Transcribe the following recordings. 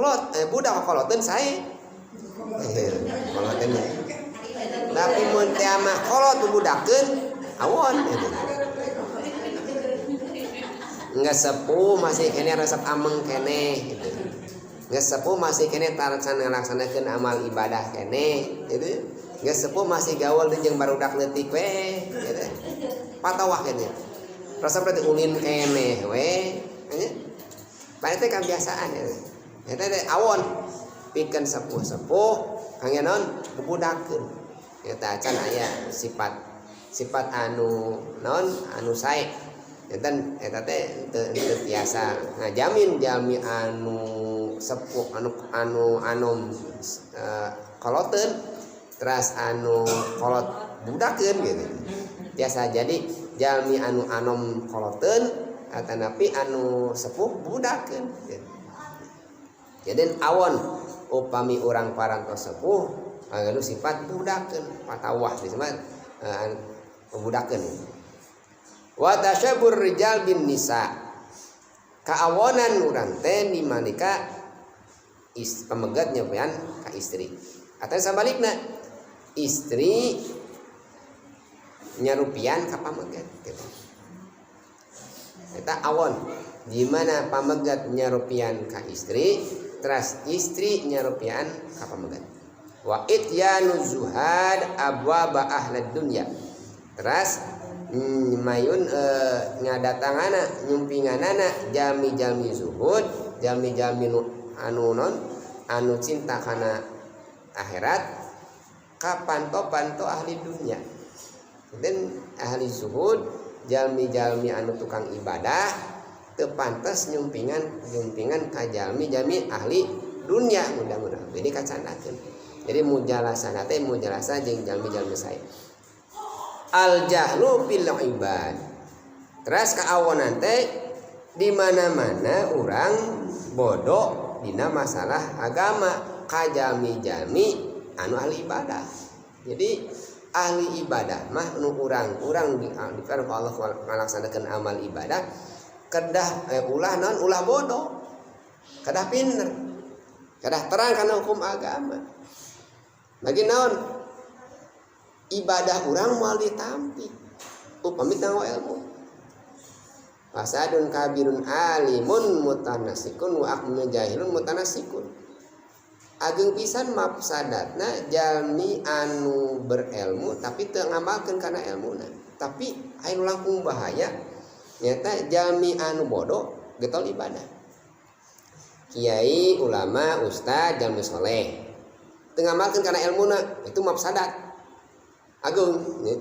Kolot budak koloteun sae. Koloteun. Tapi mun teh mah kolot budakeun awon gitu. Nggak sepuh masih kene resep ameng kene gitu. Nggak sepuh masih kene taracan ngalaksanakeun amal ibadah kene gitu. Nggak sepuh masih gaul jeung barudak leutik we gitu. Patawah kene. Resep teh ulin kene we. Nya. Bae teh kebiasaan gitu. Eta teh awon pikeun sepuh-sepuh kangge naon bubudakeun. Eta acan aya sifat sifat anu naon anu sae. Enten eta teh teu tiasa ngajamin jalmi anu sepuh anu anu anom koloteun teras anu kolot budakeun gitu. Tiasa jadi jalmi anu anom koloteun atanapi anu sepuh budakeun gitu. Jadi awon upami urang parantos sepuh anu sifat budakeun patawah disebut budakeun. Wa tasyabbur rijal bin nisa. Kaawonan urang teh dimalika pamegat nyepian ka istri. Atau sabalikna istri nyarupian ka pamegat gitu. Eta awon di mana pamegat nyarupian ka istri, teras istri nyarupian ka pamegat. Wa ityanu zuhad abwaba ahlad dunya. Teras mayun ngadatangana nyumpinganana jalmi-jalmi zuhud, jalmi-jalmi anu non anu cinta kana akhirat ka panto-panto ahli dunya. Dan ahli zuhud, jalmi-jalmi anu tukang ibadah teu pantes nyumpingan nyumpingan ka jalmi-jalmi ahli dunya mudah-mudahan. Jadi kacandakeun. Jadi mujalasana teh mujalasa jeung jalmi-jalmi sae. Al jahlu fil ibad. Teras kaawonan teh di mana-mana urang bodoh dina masalah agama ka jalmi-jalmi anu ahli ibadah. Jadi ahli ibadah mah nu urang-urang di ku Allah ngalaksanakeun amal ibadah kedah ulah naon ulah bodoh. Kedah pinter. Kedah terang kana hukum agama. Bagi naon ibadah urang moal ditampi upami tanggo ilmu. Fasadun kabirun alimun mutanasikun wa aqmu jahilun mutanasikun. Ageng pisan mafsadatna jalmi anu berilmu tapi teu ngamalkeun kana elmuna. Tapi anu langkung bahaya nyata jalmi anu bodoh getol ibadah. Kiai, ulama, ustad, jalmi soleh teu ngamalkeun kana elmuna itu mafsadat. Agung nya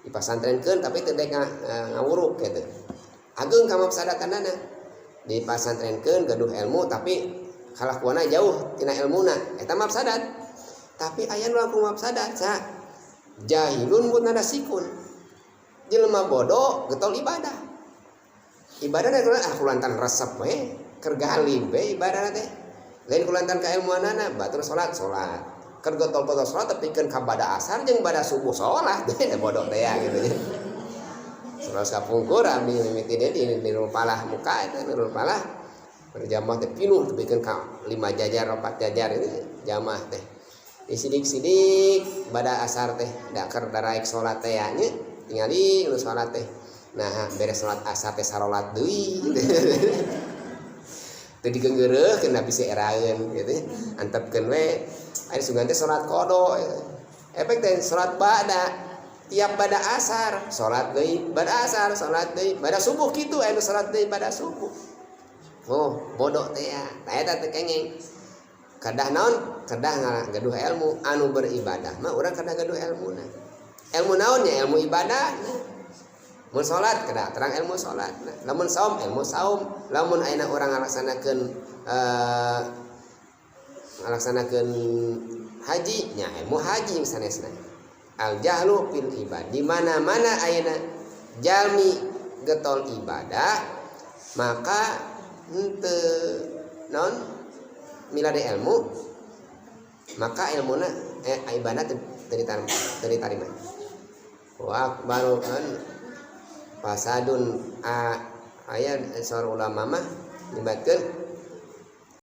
dipasantrenkeun tapi teu dek ngawuruk gitu. Agung ka mafsadatanana dipasantrenkeun gaduh ilmu tapi kalakuanna jauh tina ilmuna eta mafsadat. Tapi aya nu langkung mafsadat sa jahilun mutanasikun. Jelema bodoh getol ibadah. Ibadah teh ah kulantan resep we keur galib we ibadah teh. Lain kulantan kailmuanana batur salat salat. Keur getol-getol salat tepikeun ka bada asar jeung bada subuh salat teh bodoh teh ya gitu nya. Salat kapungkur abdi mimiti deui di palah muka eta nurul palah berjamaah teh pinuh tepikeun ka 5 jajar 4 jajar itu jamaah teh. Disidik-sidik bada asar teh da keur daraek salat teh nya tingali nu salat teh. Nah beres salat asar teh sarolat deui gitu. Teu digeungeureuhkeun da bisi eraeun gitu. Antepkeun we ari sugan teh salat qada. Efek teh salat bada tiap bada asar salat deui bada asar salat deui bada subuh kitu anu salat deui bada subuh. Oh bodoh teh ya. Tah eta teh kenging. Kedah naon? Kedah gaduh ilmu anu beribadah mah urang kedah gaduh ilmuna. Ilmu naon nya? Ilmu ibadah. Mun salat kedah terang ilmu salat. Lamun saum ilmu saum. Lamun ayeuna urang ngalaksanakeun ngalaksanakeun haji nya ilmu haji sanesna. Al jahlu fil ibad. Di mana-mana ayeuna jalmi getol ibadah maka henteu naon milade ilmu maka ilmuna ibadah teu ditarima. Wa akbaru kan fasadun aya seorang ulama mah nyebatkeun